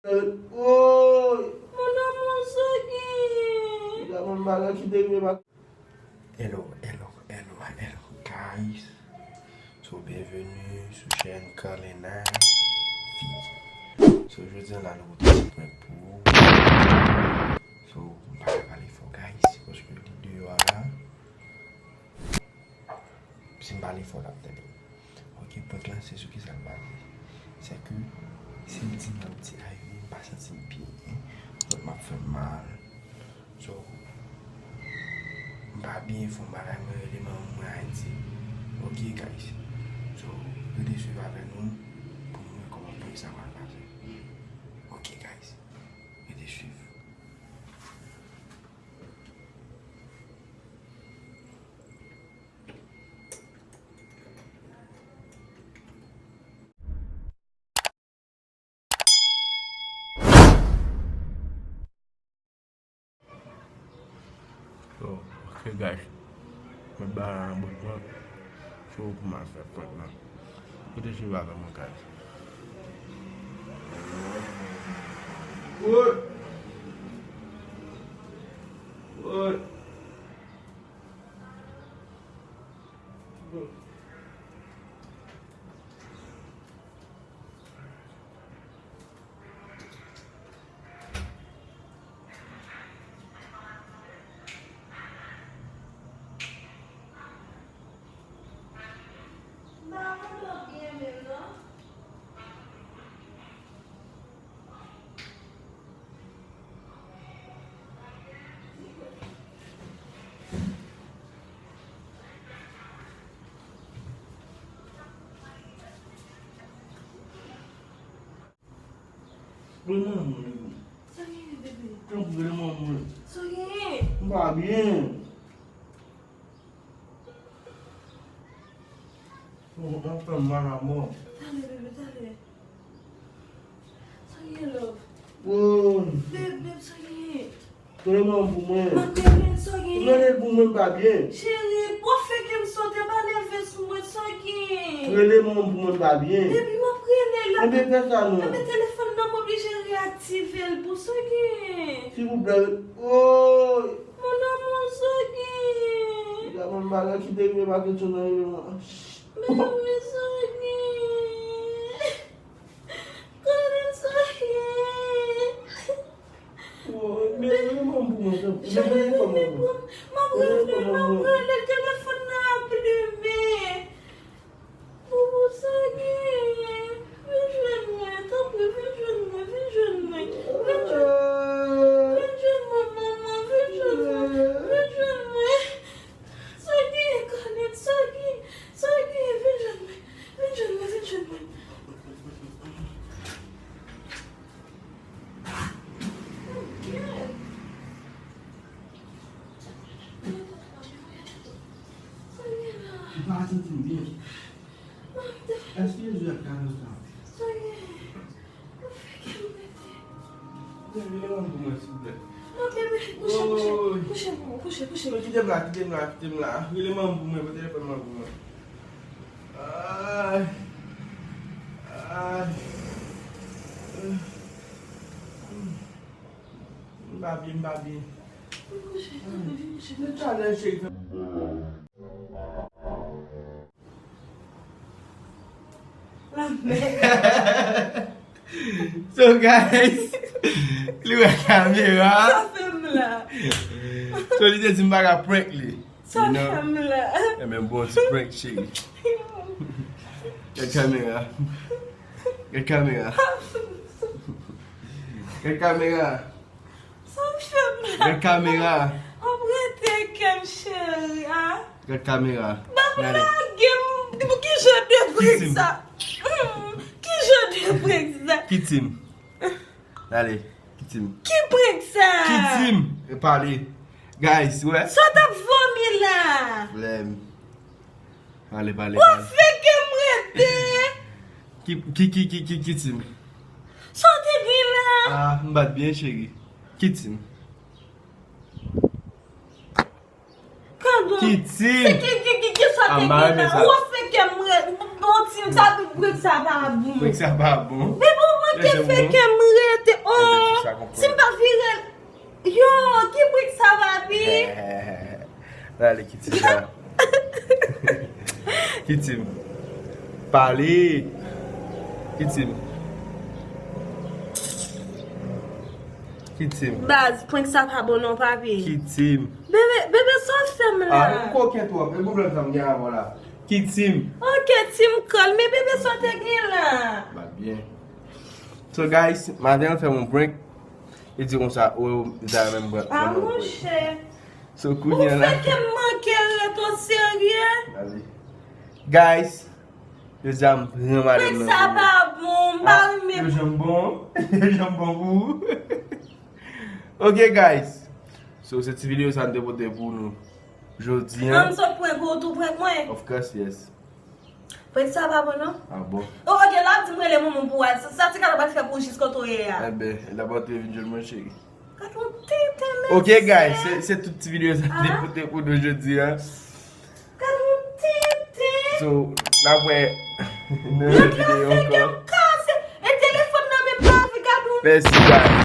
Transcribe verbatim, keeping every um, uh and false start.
Woy! Mon amour, Sogi! Gade yon bagay ki te rive bak. Hello, hello, hello, hello, guys. So, byenveni sou chèn Kalena V. So, jodi a la, nou pote ti prank pou ou. So, m pa ka pale fò, guys, paske li deyò a la. Si m pale fò, l ap tande. Ok, prank lan, se sou kisa l baze. Se ke, si m di nou, ti ay, m pa santi m byen. Vant m ap fè m mal. So, m pa byen, fò m bagay, mwen rele manman mwen Ayiti. Ok, guys. So, rete swiv avè nou pou nou wè kòman prank sa pral pase. Ok, guys. Rete swiv. Oh, ok, guys. Mwen ba la nan bout mwen. Se ou pou m al fè prank lan. Kote swiv avè mwen, guys. Woy! Woy! Rele manman mwen, bebe. Sa genyen, bebe? Tanpri, rele manman mwen. Sa genyen? M pa byen. Ou ap fè m mal a mò. Tale, bebe, tale. Sa genyen, love? Woy. Bebe, bebe, sa genyen? Rele manman pou mwen. M ap rele l, sa genyen? Rele l pou mwen, m pa byen. Cheri, w ap fè kè m sote, pa nève sou mwen, sa genyen? Rele manman pou mwen, m pa byen. Bebe, m ap rele l. Enben, fè sa non. Enben, telefòn nan, m oblije reaktive l pou sa genyen? Silvouplè, woy. Mon amour, sa genyen? Gade yon bagay ki te rive bak Etyon nan rele mwen. Bebe, sa genyen? Gade sa genyen. Woy, men rele manman pou mwen, tanpri. Rele manman pou mwen. M ap rele, m ap rele, telefòn nan ap limen. Boubou, sa genyen? Vin jwenn mwen, tanpri, vin jwenn mwen, vin jwenn mwen. Vin jwenn, vin jwenn mwen, manman, vin jwenn mwen, vin jwenn mwen. Sa genyen, Kalèt, sa genyen, sa genyen, vin jwenn mwen, vin jwenn mwen, vin jwenn mwen. M pa santi m byen. Èske Jezi ap ka nan sa? Rele manman pou mwen, silvouplè. Non, bebe, kouche, kouche, kouche, kouche, kouche. Non, kite m la, kite m la, kite m la. Rele manman pou mwen, pran telefòn manman pou mwen. Ay. Ay. M pa byen, m pa byen. Vin kouche, tanpri, vin kouche. Vin kouche. So, guys, li wè kamera. Sa fè m la. So, li te di m pa ka prank li. Sa fè m la. Enben, bon, ti prank, cheri. Gad kamera. Gad kamera. Gad kamera. Sa fè m la. Gad kamera. Ap rete kè m, cheri, a. Gad kamera. N ap lage m. Ki jan de prank sa? Hmm, ki jan de prank sa? Kite m. Ale, kite m. Ki prank sa? Kite m. E pale. Guys, wè. Sa w t ap vomi la? Flèm. Pale, pale, pale. Ou fè kè m rete. Ki, ki, ki, ki, ki, kite m. Sa w te gen la? Ah, m bat byen, cheri. Kite m. Kado. Kite m. Se ki, ki, ki, ki sa te gen la? Ou fè kè m rete. Bon, ti, sa tout prank sa pa bon. Prank sa pa bon. Men bon, bon, Te fè kè m rete. Oh, si m pa vire. Yo, ki prank sa, papi? Dale, kite sa. Kite m pale. Kite m. Kite m. Baz, prank sa pa bon non, papi. Kite m. Bebe, bebe, sa w fè m la? Ah, ou koken twòp. E pwoblèm sa m gen avè w la. Kite m. Ok, Team Call. Men bebe, sa w te gen la? Bat byen. So, guys, maten an fè m yon prank. Li di konsa, oh, li ta renmen m prank. Ah, monchè. So, kounye a la. Ou fè kè m manke ret, o serye? Dale. Guys, yo di a m pran madanm nan. Prank sa pa bon, m pa renmen. Yo janm bon. Yo janm bon pou ou. Ok, guys. So, se ti videyo sa m te pote pou nou jodi a. An, m sot prank ou, ou tou prank mwen? Of course, yes. Prank sa pa bon, non? Ah bon? Oh, ok, la ap di m rele manman pou wè. Sa, sa ti kalòt pral fè pou jis kote w ye a. Enben, l ap antre vin jwenn mwen, cheri. Gad yon tenten, men. Ok, guys, se, se tout ti videyo sa m te pote pou nou jodi a. Gad yon tenten. So, n ap wè nan yon videyo ankò. Lòt la fè kè m kase. E telefòn nan menm pa vle, gad yon. Mèsi, guys.